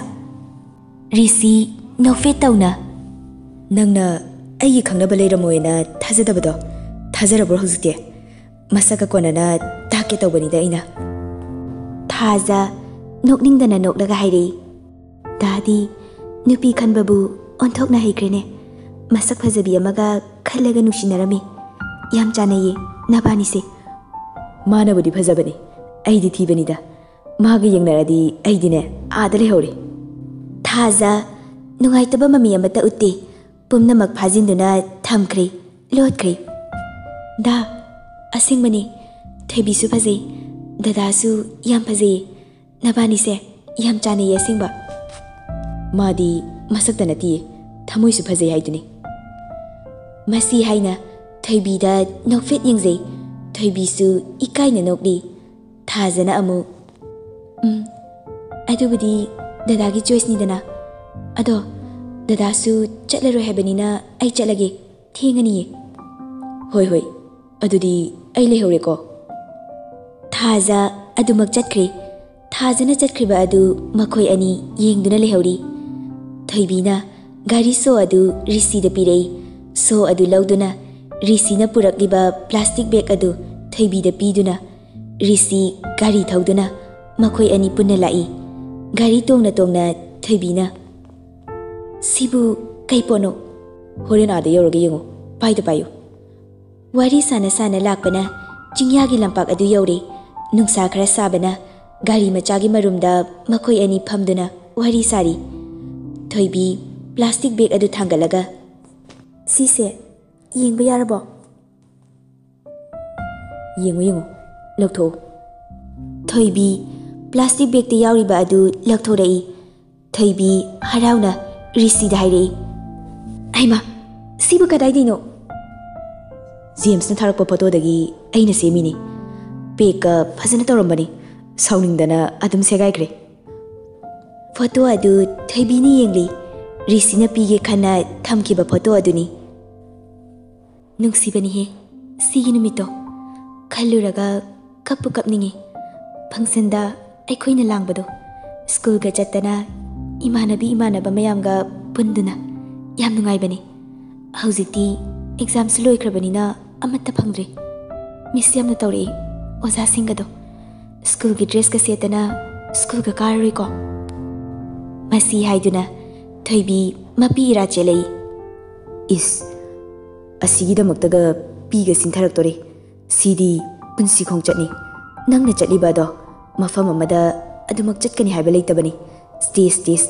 ꯔꯤꯁꯤ ꯅꯣꯛꯐꯦꯠ ꯇꯧꯅ, "ꯅꯪꯅ ꯑꯩꯒꯤ ꯈꯪꯅꯕ ꯂꯩꯔꯝꯃꯣꯏꯅ ꯊꯥꯖꯗꯕꯗꯣ ꯊꯥꯖꯔꯕ꯭ꯔꯣ ꯍꯧꯖꯤꯛꯇꯤ? ꯃꯁꯛꯀ ꯀꯣꯟꯅꯅ ꯇꯥꯛꯀꯦ ꯇꯧꯕꯅꯤꯗ ꯑꯩꯅ꯫" ꯊꯥꯖ ꯅꯣꯛꯅꯤꯡꯗꯅ ꯅꯣꯛꯂꯒ ꯍꯥꯏꯔꯛꯏ, "ꯗꯥꯗꯤ ꯅꯨꯄꯤ ꯈꯟꯕꯕꯨ ꯑꯣꯟꯊꯣꯛꯅ ꯍꯩꯈ꯭ꯔꯦꯅꯦ꯫ ꯃꯁꯛ ꯐꯖꯕꯤ ꯑꯃꯒ ꯈꯜꯂꯒ ꯅꯨꯡꯁꯤꯅꯔꯝꯃꯤ꯫ ꯌꯥꯝ ꯆꯥꯟꯅꯩꯌꯦ ꯅꯕꯥꯅꯤꯁꯦ꯫" "ꯃꯥꯅꯕꯨꯗꯤ ꯐꯖꯕꯅꯤ, ꯑꯩꯗꯤ ꯊꯤꯕꯅꯤꯗ꯫ ꯃꯥꯒ ꯌꯦꯡꯅꯔꯗꯤ ꯑꯩꯗꯤꯅꯦ ꯑꯥꯗ ꯂꯩꯍꯧꯔꯦ꯫" ꯊꯥꯖ ꯅꯨꯡꯉꯥꯏꯇꯕ ꯃꯃꯤ ꯑꯃꯠꯇ ꯎꯠꯇꯦ꯫ ꯄꯨꯝꯅꯃꯛ ꯐꯥꯖꯤꯟꯗꯨꯅ ꯊꯝꯈ꯭ꯔꯦ, ꯂꯣꯠꯈ꯭ꯔꯦ꯫ "ꯗꯥ, ꯑꯁꯦꯡꯕꯅꯤ, ꯊꯣꯏꯕꯤꯁꯨ ꯐꯖꯩ, ꯗꯗꯥꯁꯨ ꯌꯥꯝ ꯐꯖꯩꯌꯦ꯫ ꯅꯕꯥꯅꯤꯁꯦ ꯌꯥꯝ ꯆꯥꯟꯅꯩꯌꯦ ꯑꯁꯦꯡꯕ꯫" "ꯃꯥꯗꯤ ꯃꯁꯛꯇ ꯅꯠꯇꯤꯌꯦ, ꯊꯃꯣꯏꯁꯨ ꯐꯖꯩ ꯍꯥꯏꯗꯨꯅꯤ꯫" ꯃꯁꯤ ꯍꯥꯏꯅ ꯊꯣꯏꯕꯤꯗ ꯅꯣꯛꯐꯦꯠ ꯌꯦꯡꯖꯩ꯫ ꯊꯣꯏꯕꯤꯁꯨ ꯏꯀꯥꯏꯅ ꯅꯣꯛꯂꯤ꯫ ꯊꯥꯖꯅ ꯑꯃꯨꯛ, "ꯎꯝ, ꯑꯗꯨꯕꯨꯗꯤ ꯗꯗꯥꯒꯤ ꯆꯣꯏꯁꯅꯤꯗꯅ꯫ ꯑꯗꯣ ꯗꯗꯥꯁꯨ ꯆꯠꯂꯔꯣꯏ ꯍꯥꯏꯕꯅꯤꯅ ꯑꯩ ꯆꯠꯂꯒꯦ, ꯊꯦꯡꯉꯅꯤꯌꯦ꯫" "ꯍꯣꯏ, ꯍꯣꯏ, ꯑꯗꯨꯗꯤ ꯑꯩ ꯂꯩꯍꯧꯔꯦꯀꯣ꯫" ꯊꯥꯖ ꯑꯗꯨꯃꯛ ꯆꯠꯈ꯭ꯔꯦ꯫ ꯊꯥꯖꯅ ꯆꯠꯈ꯭ꯔꯤꯕ ꯑꯗꯨ ꯃꯈꯣꯏ ꯑꯅꯤ ꯌꯦꯡꯗꯨꯅ ꯂꯩꯍꯧꯔꯤ꯫ ꯊꯣꯏꯕꯤꯅ ꯒꯥꯔꯤ ꯁꯣ ꯑꯗꯨ ꯔꯤꯁꯤꯗ ꯄꯤꯔꯛꯏ꯫ ꯁꯣ ꯑꯗꯨ ꯂꯧꯗꯨꯅ ꯔꯤꯁꯤꯅ ꯄꯨꯔꯛꯂꯤꯕ ꯄ꯭ꯂꯥꯁꯇꯤꯛ ꯕꯦꯒ ꯑꯗꯨ ꯊꯣꯏꯕꯤꯗ ꯄꯤꯗꯨꯅ ꯔꯤꯁꯤ ꯒꯥꯔꯤ ꯊꯧꯗꯨꯅ ꯃꯈꯣꯏ ꯑꯅꯤ ꯄꯨꯟꯅ ꯂꯥꯛꯏ꯫ ꯒꯥꯔꯤ ꯇꯣꯡꯅ ꯇꯣꯡꯅ ꯊꯣꯏꯕꯤꯅ, "ꯁꯤꯕꯨ ꯀꯩ ꯄꯣꯠꯅꯣ?" "ꯍꯣꯔꯦꯟ ꯑꯥꯗ ꯌꯧꯔꯒ ꯌꯦꯡꯉꯨ, ꯄꯥꯏꯗ ꯄꯥꯏꯌꯨ꯫" ꯋꯥꯔꯤ ꯁꯥꯟꯅ ꯁꯥꯟꯅ ꯂꯥꯛꯄꯅ ꯆꯤꯡꯌꯥꯒꯤ ꯂꯝꯄꯥꯛ ꯑꯗꯨ ꯌꯧꯔꯦ꯫ ꯅꯨꯡꯁꯥ ꯈꯔ ꯁꯥꯕꯅ ꯒꯥꯔꯤ ꯃꯆꯥꯒꯤ ꯃꯔꯨꯝꯗ ꯃꯈꯣꯏ ꯑꯅꯤ ꯐꯝꯗꯨꯅ ꯋꯥꯔꯤ ꯁꯥꯔꯤ꯫ ꯊꯣꯏꯕꯤ ꯄ꯭ꯂꯥꯁꯇꯤꯛ ꯕꯦꯒ ꯑꯗꯨ ꯊꯥꯡꯒꯠꯂꯒ, "ꯁꯤꯁꯦ ꯌꯦꯡꯕ ꯌꯥꯔꯕꯣ?" "ꯌꯦꯡꯉꯨ, ꯌꯦꯡꯉꯨ, ꯂꯧꯊꯣꯛꯎ꯫" ꯊꯣꯏꯕꯤ ꯄ꯭ꯂꯥꯁꯇꯤꯛ ꯕꯦꯒꯇ ꯌꯥꯎꯔꯤꯕ ꯑꯗꯨ ꯂꯧꯊꯣꯔꯛꯏ꯫ ꯊꯣꯏꯕꯤ ꯍꯔꯥꯎꯅ ꯔꯤꯁꯤꯗ ꯍꯥꯏꯔꯛꯏ, "ꯍꯩꯃꯥ, ꯁꯤꯕꯨ ꯀꯗꯥꯏꯗꯩꯅꯣ?" "ꯖꯦꯝꯁꯅ ꯊꯥꯔꯛꯄ ꯐꯣꯇꯣꯗꯒꯤ ꯑꯩꯅ ꯁꯦꯝꯃꯤꯅꯤ꯫ ꯄꯦꯛꯀ ꯐꯖꯅ ꯇꯧꯔꯝꯕꯅꯤ, ꯁꯥꯎꯅꯤꯡꯗꯅ ꯑꯗꯨꯝ ꯁꯦꯒꯥꯏꯈ꯭ꯔꯦ꯫" ꯐꯣꯇꯣ ꯑꯗꯨ ꯊꯣꯏꯕꯤꯅ ꯌꯦꯡꯂꯤ꯫ ꯔꯤꯁꯤꯅ ꯄꯤꯒꯦ ꯈꯟꯅ ꯊꯝꯈꯤꯕ ꯐꯣꯇꯣ ꯑꯗꯨꯅꯤ꯫ ꯅꯨꯡꯁꯤꯕꯅꯤꯍꯦ, ꯁꯤꯒꯤ ꯅꯨꯃꯤꯠꯇꯣ ꯈꯜꯂꯨꯔꯒ ꯀꯞꯄꯨ ꯀꯞꯅꯤꯡꯉꯤ꯫ ꯐꯪꯁꯟꯗ ꯑꯩꯈꯣꯏꯅ ꯂꯥꯡꯕꯗꯣ, ꯁ꯭ꯀꯨꯜꯒ ꯆꯠꯇꯅ ꯏꯃꯥꯟꯅꯕꯤ ꯏꯃꯥꯟꯅꯕ ꯃꯌꯥꯝꯒ ꯄꯨꯟꯗꯨꯅ, ꯌꯥꯝ ꯅꯨꯡꯉꯥꯏꯕꯅꯤ꯫ ꯍꯧꯖꯤꯛꯇꯤ ꯑꯦꯛꯖꯥꯝꯁꯨ ꯂꯣꯏꯈ꯭ꯔꯕꯅꯤꯅ ꯑꯃꯠꯇ ꯐꯪꯗ꯭ꯔꯦ꯫ ꯃꯤꯁ ꯌꯥꯝꯅ ꯇꯧꯔꯛꯏ ꯑꯣꯖꯥꯁꯤꯡꯒꯗꯣ꯫ ꯁ꯭ꯀꯨꯜꯒꯤ ꯗ꯭ꯔꯦꯁꯀ ꯁꯦꯠꯇꯅ ꯁ꯭ꯀꯨꯜꯒ ꯀꯥꯔꯔꯣꯏꯀꯣ? ꯃꯁꯤ ꯍꯥꯏꯗꯨꯅ ꯊꯣꯏꯕꯤ ꯃꯄꯤ ꯏꯔꯥ ꯆꯦꯜꯂꯛꯏ꯫ "ꯏꯁ, ꯑꯁꯤꯒꯤꯗꯃꯛꯇꯒ ꯄꯤꯒ ꯁꯤꯟꯊꯔꯛꯇꯣꯔꯦ꯫ ꯁꯤꯗꯤ ꯄꯨꯟꯁꯤ ꯈꯣꯡꯆꯠꯅꯤ꯫ ꯅꯪꯅ ꯆꯠꯂꯤꯕ ꯑꯗꯣ ꯃꯐꯝ ꯑꯃꯗ ꯑꯗꯨꯃꯛ ꯆꯠꯀꯅꯤ ꯍꯥꯏꯕ ꯂꯩꯇꯕꯅꯤ꯫ ꯁ꯭ꯇꯦꯖ ꯁ꯭ꯇꯦꯖ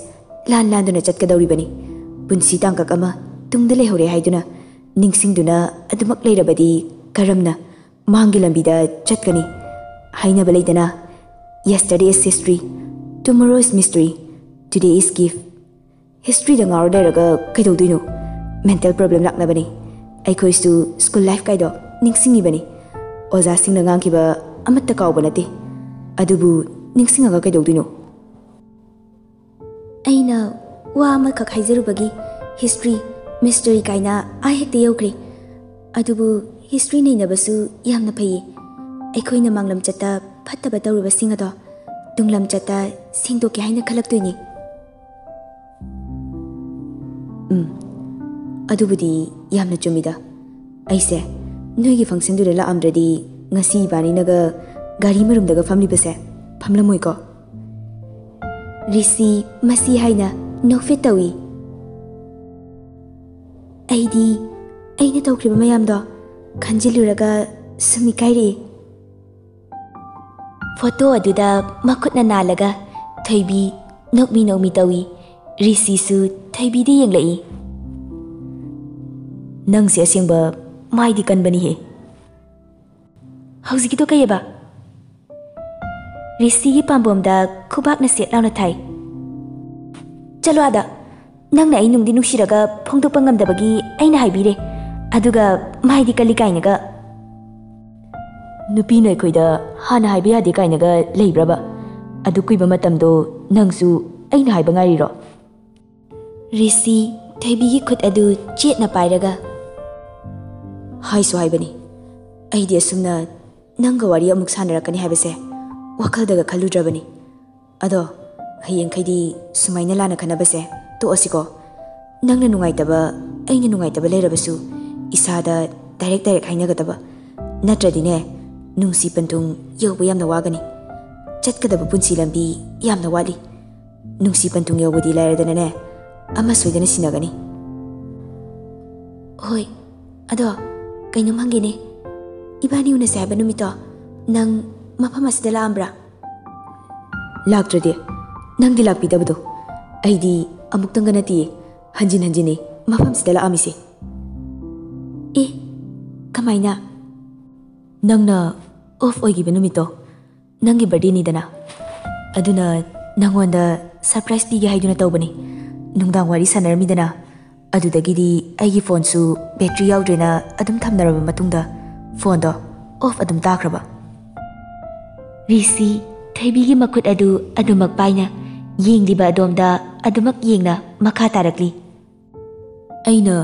ꯂꯥꯟ ꯂꯥꯟꯗꯨꯅ ꯆꯠꯀꯗꯧꯔꯤꯕꯅꯤ꯫ ꯄꯨꯟꯁꯤ ꯇꯥꯡꯀꯛ ꯑꯃ ꯇꯨꯡꯗ ꯂꯩꯍꯧꯔꯦ ꯍꯥꯏꯗꯨꯅ ꯅꯤꯡꯁꯤꯡꯗꯨꯅ ꯑꯗꯨꯃꯛ ꯂꯩꯔꯕꯗꯤ ꯀꯔꯝꯅ ꯃꯥꯡꯒꯤ ꯂꯝꯕꯤꯗ ꯆꯠꯀꯅꯤ? ꯍꯥꯏꯅꯕ ꯂꯩꯗꯅ, Yesterday is history, tomorrow is mystery, today is gift꯫ ꯍꯤꯁꯇ꯭ꯔꯤꯗ ꯉꯥꯎꯔ ꯂꯩꯔꯒ ꯀꯩꯗꯧꯗꯣꯏꯅꯣ? ꯃꯦꯟꯇꯦꯜ ꯄ꯭ꯔꯣꯕ꯭ꯂꯦꯝ ꯂꯥꯛꯅꯕꯅꯤ꯫ ꯑꯩꯈꯣꯏꯁꯨ ꯁ꯭ꯀꯨꯜ ꯂꯥꯏꯐ ꯀꯥꯏꯗꯣ ꯅꯤꯡꯁꯤꯡꯉꯤꯕꯅꯤ꯫ ꯑꯣꯖꯥꯁꯤꯡꯅ ꯉꯥꯡꯈꯤꯕ ꯑꯃꯠꯇ ꯀꯥꯎꯕ ꯅꯠꯇꯦ꯫ ꯑꯗꯨꯕꯨ ꯅꯤꯡꯁꯤꯡꯉꯒ ꯀꯩꯗꯧꯗꯣꯏꯅꯣ?" ꯑꯩꯅ ꯋꯥ ꯑꯃꯈꯛ ꯍꯥꯏꯖꯔꯨꯕꯒꯤ ꯍꯤꯁꯇ꯭ꯔꯤ, ꯃꯤꯁꯇꯔꯤ ꯀꯥꯏꯅ ꯑꯥ ꯍꯦꯛꯇ ꯌꯧꯈ꯭ꯔꯦ꯫ ꯑꯗꯨꯕꯨ ꯍꯤꯁꯇ꯭ꯔꯤ ꯅꯩꯅꯕꯁꯨ ꯌꯥꯝꯅ ꯐꯩꯌꯦ꯫ ꯑꯩꯈꯣꯏꯅ ꯃꯥꯡꯂꯝꯆꯠꯇ ꯐꯠꯇꯕ ꯇꯧꯔꯨꯕꯁꯤꯡ ꯑꯗꯣ ꯇꯨꯡꯂꯝꯆꯠꯇ ꯁꯦꯡꯗꯣꯛꯀꯦ ꯍꯥꯏꯅ ꯈꯜꯂꯛꯇꯣꯏꯅꯤ꯫ ꯎꯝ, ꯑꯗꯨꯕꯨꯗꯤ ꯌꯥꯝꯅ ꯆꯨꯝꯃꯤꯗ꯫ ꯑꯩꯁꯦ ꯅꯣꯏꯒꯤ ꯐꯪꯁꯟꯗꯨꯗ ꯂꯥꯛꯑꯝꯗ꯭ꯔꯗꯤ ꯉꯁꯤ ꯏꯕꯥꯅꯤꯅꯒ ꯒꯥꯔꯤ ꯃꯔꯨꯝꯗꯒ ꯐꯝꯂꯤꯕꯁꯦ ꯐꯝꯂꯝꯃꯣꯏꯀꯣ? ꯔꯤꯁꯤ ꯃꯁꯤ ꯍꯥꯏꯅ ꯅꯣꯛꯐꯦꯠ ꯇꯧꯏ꯫ ꯑꯩꯗꯤ ꯑꯩꯅ ꯇꯧꯈ꯭ꯔꯤꯕ ꯃꯌꯥꯝꯗꯣ ꯈꯟꯖꯤꯜꯂꯨꯔꯒ ꯁꯨꯝ ꯏꯀꯥꯏꯔꯛꯏ꯫ ꯐꯣꯇꯣ ꯑꯗꯨꯗ ꯃꯈꯨꯠꯅ ꯅꯥꯜꯂꯒ ꯊꯣꯏꯕꯤ ꯅꯣꯛꯃꯤ ꯅꯣꯛꯃꯤ ꯇꯧꯏ꯫ ꯔꯤꯁꯤꯁꯨ ꯊꯣꯏꯕꯤꯗ ꯌꯦꯡꯂꯛꯏ꯫ "ꯅꯪꯁꯦ ꯑꯁꯦꯡꯕ ꯃꯥꯏꯗꯤ ꯀꯟꯕꯅꯤꯍꯦ꯫ ꯍꯧꯖꯤꯛꯀꯤꯗꯣ ꯀꯩꯑꯕ?" ꯔꯤꯁꯤꯒꯤ ꯄꯥꯝꯕꯣꯝꯗ ꯈꯨꯕꯥꯛꯅ ꯁꯦꯠ ꯂꯥꯎꯅ ꯊꯥꯏ꯫ "ꯆꯠꯂꯣ ꯑꯥꯗ꯫ ꯅꯪꯅ ꯑꯩ ꯅꯨꯡꯗꯤ ꯅꯨꯡꯁꯤꯔꯒ ꯐꯣꯡꯗꯣꯛꯄ ꯉꯝꯗꯕꯒꯤ ꯑꯩꯅ ꯍꯥꯏꯕꯤꯔꯦ꯫ ꯑꯗꯨꯒ ꯃꯥꯏꯗꯤ ꯀꯜꯂꯤ ꯀꯥꯏꯅꯒ꯫ ꯅꯨꯄꯤꯅ ꯑꯩꯈꯣꯏꯗ ꯍꯥꯟꯅ ꯍꯥꯏꯕ ꯌꯥꯗꯦ ꯀꯥꯏꯅꯒ ꯂꯩꯕ꯭ꯔꯕ? ꯑꯗꯨ ꯀꯨꯏꯕ ꯃꯇꯝꯗꯣ ꯅꯪꯁꯨ ꯑꯩꯅ ꯍꯥꯏꯕ ꯉꯥꯏꯔꯤꯔꯣ?" ꯔꯤꯁꯤ ꯊꯣꯏꯕꯤꯒꯤ ꯈꯨꯠ ꯑꯗꯨ ꯆꯦꯠꯅ ꯄꯥꯏꯔꯒ, "ꯍꯥꯏꯁꯨ ꯍꯥꯏꯕꯅꯤ, ꯑꯩꯗꯤ ꯑꯁꯨꯝꯅ ꯅꯪꯒ ꯋꯥꯔꯤ ꯑꯃꯨꯛ ꯁꯥꯟꯅꯔꯛꯀꯅꯤ ꯍꯥꯏꯕꯁꯦ ꯋꯥꯈꯜꯗꯒ ꯈꯜꯂꯨꯗ꯭ꯔꯕꯅꯤ꯫ ꯑꯗꯣ ꯍꯌꯦꯡꯈꯩꯗꯤ ꯁꯨꯃꯥꯏꯅ ꯂꯥꯟꯅ ꯈꯟꯅꯕꯁꯦ ꯇꯣꯛꯑꯁꯤꯀꯣ꯫ ꯅꯪꯅ ꯅꯨꯡꯉꯥꯏꯇꯕ, ꯑꯩꯅ ꯅꯨꯡꯉꯥꯏꯇꯕ ꯂꯩꯔꯕꯁꯨ ꯏꯁꯥꯗ ꯗꯥꯏꯔꯦꯛ ꯗꯥꯏꯔꯦꯛ ꯍꯥꯏꯅꯒꯗꯕ꯫ ꯅꯠꯇ꯭ꯔꯗꯤꯅꯦ, ꯅꯨꯡꯁꯤ ꯄꯟꯊꯨꯡ ꯌꯧꯕ ꯌꯥꯝꯅ ꯋꯥꯒꯅꯤ꯫ ꯆꯠꯀꯗꯕ ꯄꯨꯟꯁꯤ ꯂꯝꯕꯤ ꯌꯥꯝꯅ ꯋꯥꯠꯂꯤ꯫ ꯅꯨꯡꯁꯤ ꯄꯟꯊꯨꯡ ꯌꯧꯕꯗꯤ ꯂꯥꯏꯔꯗꯅꯅꯦ, ꯑꯃ ꯁꯣꯏꯗꯅ ꯁꯤꯟꯅꯒꯅꯤ꯫" "ꯍꯣꯏ, ꯑꯗꯣ ꯀꯩꯅꯣꯝ ꯍꯪꯒꯦꯅꯦ꯫ ꯏꯕꯥꯅꯤ ꯎꯅꯁꯦ ꯍꯥꯏꯕ ꯅꯨꯃꯤꯠꯇꯣ ꯅꯪ ꯃꯐꯝ ꯑꯁꯤꯗ ꯂꯥꯛꯑꯝꯕ꯭ꯔꯥ?" "ꯂꯥꯛꯇ꯭ꯔꯗꯤ? ꯅꯪꯗꯤ ꯂꯥꯛꯄꯤꯗꯕꯗꯣ꯫ ꯑꯩꯗꯤ ꯑꯃꯨꯛꯇꯪꯒ ꯅꯠꯇꯤꯌꯦ, ꯍꯟꯖꯤꯟ ꯍꯟꯖꯤꯟꯅꯦ ꯃꯐꯝꯁꯤꯗ ꯂꯥꯛꯑꯝꯃꯤꯁꯦ꯫" "ꯑꯦ, ꯀꯃꯥꯏꯅ?" "ꯅꯪꯅ ꯑꯣꯐ ꯑꯣꯏꯈꯤꯕ ꯅꯨꯃꯤꯠꯇꯣ, ꯅꯪꯒꯤ ꯕꯥꯔꯗꯦꯅꯤꯗꯅ꯫ ꯑꯗꯨꯅ ꯅꯪꯉꯣꯟꯗ ꯁꯔꯄ꯭ꯔꯥꯏꯖ ꯄꯤꯒꯦ ꯍꯥꯏꯗꯨꯅ ꯇꯧꯕꯅꯤ꯫ ꯅꯨꯡꯗꯥꯡ ꯋꯥꯔꯤ ꯁꯥꯟꯅꯔꯝꯃꯤꯗꯅ, ꯑꯗꯨꯗꯒꯤꯗꯤ ꯑꯩꯒꯤ ꯐꯣꯟꯁꯨ ꯕꯦꯇ꯭ꯔꯤ ꯌꯥꯎꯗ꯭ꯔꯦꯅ ꯑꯗꯨꯝ ꯊꯝꯅꯔꯕ ꯃꯇꯨꯡꯗ ꯐꯣꯟꯗꯣ ꯑꯣꯐ ꯑꯗꯨꯝ ꯇꯥꯈ꯭ꯔꯕ꯫" ꯔꯤꯁꯤ ꯊꯣꯏꯕꯤꯒꯤ ꯃꯈꯨꯠ ꯑꯗꯨ ꯑꯗꯨꯃꯛ ꯄꯥꯏꯅ ꯌꯦꯡꯂꯤꯕ ꯑꯗꯣꯝꯗ ꯑꯗꯨꯃꯛ ꯌꯦꯡꯅ ꯃꯈꯥ ꯇꯥꯔꯛꯂꯤ꯫ "ꯑꯩꯅ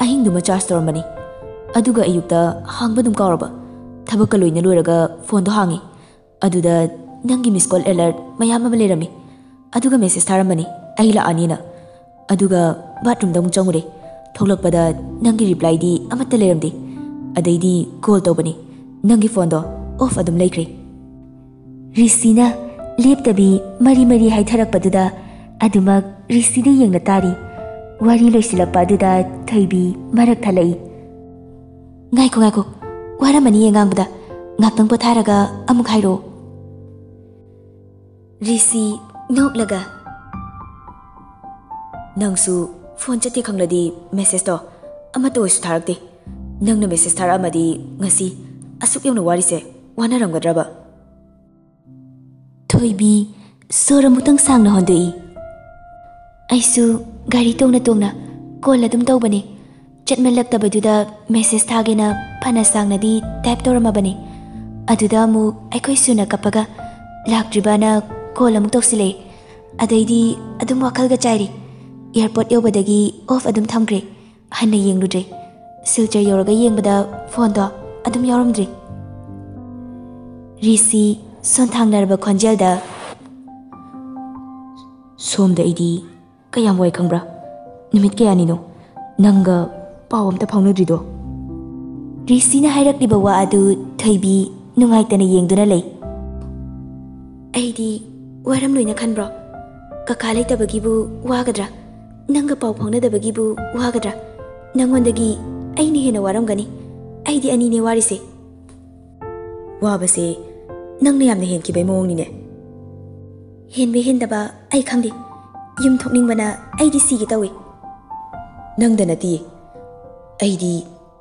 ꯑꯍꯤꯡꯗꯨꯃ ꯆꯥꯔꯖ ꯇꯧꯔꯝꯕꯅꯤ, ꯑꯗꯨꯒ ꯑꯌꯨꯛꯇ ꯍꯥꯡꯕ ꯑꯗꯨꯝ ꯀꯥꯎꯔꯕ꯫ ꯊꯕꯛꯀ ꯂꯣꯏꯅ ꯂꯣꯏꯔꯒ ꯐꯣꯟꯗꯣ ꯍꯥꯡꯉꯤ꯫ ꯑꯗꯨꯗ ꯅꯪꯒꯤ ꯃꯤꯁ ꯀꯣꯜ ꯑꯦꯂꯔꯠ ꯃꯌꯥꯝ ꯑꯃ ꯂꯩꯔꯝꯃꯤ꯫ ꯑꯗꯨꯒ ꯃꯦꯁꯦꯖ ꯊꯥꯔꯝꯕꯅꯤ, ꯑꯩ ꯂꯥꯛꯑꯅꯤꯅ꯫ ꯑꯗꯨꯒ ꯕꯥꯠꯔꯨꯝꯗ ꯑꯃꯨꯛ ꯆꯪꯉꯨꯔꯦ꯫ ꯊꯣꯛꯂꯛꯄꯗ ꯅꯪꯒꯤ ꯔꯤꯄ꯭ꯂꯥꯏꯗꯤ ꯑꯃꯠꯇ ꯂꯩꯔꯝꯗꯦ꯫ ꯑꯗꯩꯗꯤ ꯀꯣꯜ ꯇꯧꯕꯅꯤ, ꯅꯪꯒꯤ ꯐꯣꯟꯗꯣ ꯑꯣꯐ ꯑꯗꯨꯝ ꯂꯩꯈ꯭ꯔꯦ꯫" ꯔꯤꯁꯤꯅ ꯂꯦꯞꯇꯕꯤ ꯃꯔꯤ ꯃꯔꯤ ꯍꯥꯏꯊꯔꯛꯄꯗꯨꯗ ꯑꯗꯨꯃꯛ ꯔꯤꯁꯤꯗ ꯌꯦꯡꯅ ꯇꯥꯔꯤ꯫ ꯋꯥꯔꯤ ꯂꯣꯏꯁꯤꯜꯂꯛꯄ ꯑꯗꯨꯗ ꯊꯣꯏꯕꯤ ꯃꯔꯛ ꯊꯠꯂꯛꯏ꯫ "ꯉꯥꯏꯈꯣ, ꯉꯥꯏꯈꯣ, ꯋꯥꯔꯝꯃꯅꯤꯌꯦ ꯉꯥꯡꯕꯗ꯫ ꯉꯥꯛꯇꯪ ꯄꯣꯊꯥꯔꯒ ꯑꯃꯨꯛ ꯍꯥꯏꯔꯛꯑꯣ꯫" ꯔꯤꯁꯤ ꯅꯣꯛꯂꯒ, "ꯅꯪꯁꯨ ꯐꯣꯟ ꯆꯠꯇꯦ ꯈꯪꯂꯗꯤ ꯃꯦꯁꯦꯖꯇꯣ ꯑꯃꯠꯇ ꯑꯣꯏꯁꯨ ꯊꯥꯔꯛꯇꯦ꯫ ꯅꯪꯅ ꯃꯦꯁꯦꯖ ꯊꯥꯔꯛꯑꯝꯃꯗꯤ ꯉꯁꯤ ꯑꯁꯨꯛ ꯌꯧꯅ ꯋꯥꯔꯤꯁꯦ ꯋꯥꯅꯔꯝꯒꯗ꯭ꯔꯕ?" ꯊꯣꯏꯕꯤ ꯁꯣꯔ ꯑꯃꯨꯛꯇꯪ ꯁꯥꯡꯅ ꯍꯣꯟꯗꯣꯛꯏ꯫ "ꯑꯩꯁꯨ ꯒꯥꯔꯤ ꯇꯣꯡꯅ ꯇꯣꯡꯅ ꯀꯣꯜ ꯑꯗꯨꯝ ꯇꯧꯕꯅꯦ꯫ ꯆꯠꯃꯜꯂꯛꯇꯕꯗꯨꯗ ꯃꯦꯁꯦꯖ ꯊꯥꯒꯦꯅ ꯐꯅ ꯁꯥꯡꯅꯗꯤ ꯇꯥꯏꯞ ꯇꯧꯔꯝꯃꯕꯅꯦ꯫ ꯑꯗꯨꯗ ꯑꯃꯨꯛ ꯑꯩꯈꯣꯏ ꯁꯨꯅ ꯀꯞꯄꯒ ꯂꯥꯛꯇ꯭ꯔꯤꯕꯅ ꯀꯣꯜ ꯑꯃꯨꯛ ꯇꯧꯁꯤꯜꯂꯛꯑꯦ꯫ ꯑꯗꯩꯗꯤ ꯑꯗꯨꯝ ꯋꯥꯈꯜꯒ ꯆꯥꯏꯔꯤ꯫ ꯑꯦꯌꯥꯔꯄꯣꯔꯠ ꯌꯧꯕꯗꯒꯤ ꯑꯣꯐ ꯑꯗꯨꯝ ꯊꯝꯈ꯭ꯔꯦ꯫ ꯍꯟꯅ ꯌꯦꯡꯂꯨꯗ꯭ꯔꯦ꯫ ꯁꯤꯜꯆꯔ ꯌꯧꯔꯒ ꯌꯦꯡꯕꯗ ꯐꯣꯟꯗꯣ ꯑꯗꯨꯝ ꯌꯥꯎꯔꯝꯗ꯭ꯔꯦ꯫" ꯔꯤꯁꯤ ꯁꯣꯟꯊꯥꯡꯅꯔꯕ ꯈꯣꯟꯖꯦꯜꯗ, "ꯁꯣꯝꯗ ꯑꯩꯗꯤ ꯀꯌꯥꯝ ꯋꯥꯏ ꯈꯪꯕ꯭ꯔꯥ? ꯅꯨꯃꯤꯠ ꯀꯌꯥꯅꯤꯅꯣ ꯅꯪꯒ ꯄꯥꯎ ꯑꯝꯇ ꯐꯥꯎꯅꯗ꯭ꯔꯤꯗꯣ?" ꯔꯤꯁꯤꯅ ꯍꯥꯏꯔꯛꯂꯤꯕ ꯋꯥ ꯑꯗꯨ ꯊꯣꯏꯕꯤ ꯅꯨꯡꯉꯥꯏꯇꯅ ꯌꯦꯡꯗꯨꯅ ꯂꯩ꯫ "ꯑꯩꯗꯤ ꯋꯥꯔꯝꯂꯣꯏꯅ ꯈꯟꯕ꯭ꯔꯣ? ꯀꯀꯥ ꯂꯩꯇꯕꯒꯤꯕꯨ ꯋꯥꯒꯗ꯭ꯔꯥ? ꯅꯪꯒ ꯄꯥꯎ ꯐꯥꯎꯅꯗꯕꯒꯤꯕꯨ ꯋꯥꯒꯗ꯭ꯔꯥ? ꯅꯪꯉꯣꯟꯗꯒꯤ ꯑꯩꯅ ꯍꯦꯟꯅ ꯋꯥꯔꯝꯒꯅꯤ꯫ ꯑꯩꯗꯤ ꯑꯅꯤꯅꯦ ꯋꯥꯔꯤꯁꯦ꯫" "ꯋꯥꯕꯁꯦ ꯅꯪꯅ ꯌꯥꯝꯅ ꯍꯦꯟꯈꯤꯕꯩ ꯃꯑꯣꯡꯅꯤꯅꯦ꯫" "ꯍꯦꯟꯕ ꯍꯦꯟꯗꯕ ꯑꯩ ꯈꯪꯗꯦ꯫ ꯌꯨꯝ ꯊꯣꯛꯅꯤꯡꯕꯅ ꯑꯩꯗꯤ ꯁꯤꯒꯦ ꯇꯧꯏ꯫" "ꯅꯪꯗ ꯅꯠꯇꯤꯌꯦ꯫ ꯑꯩꯗꯤ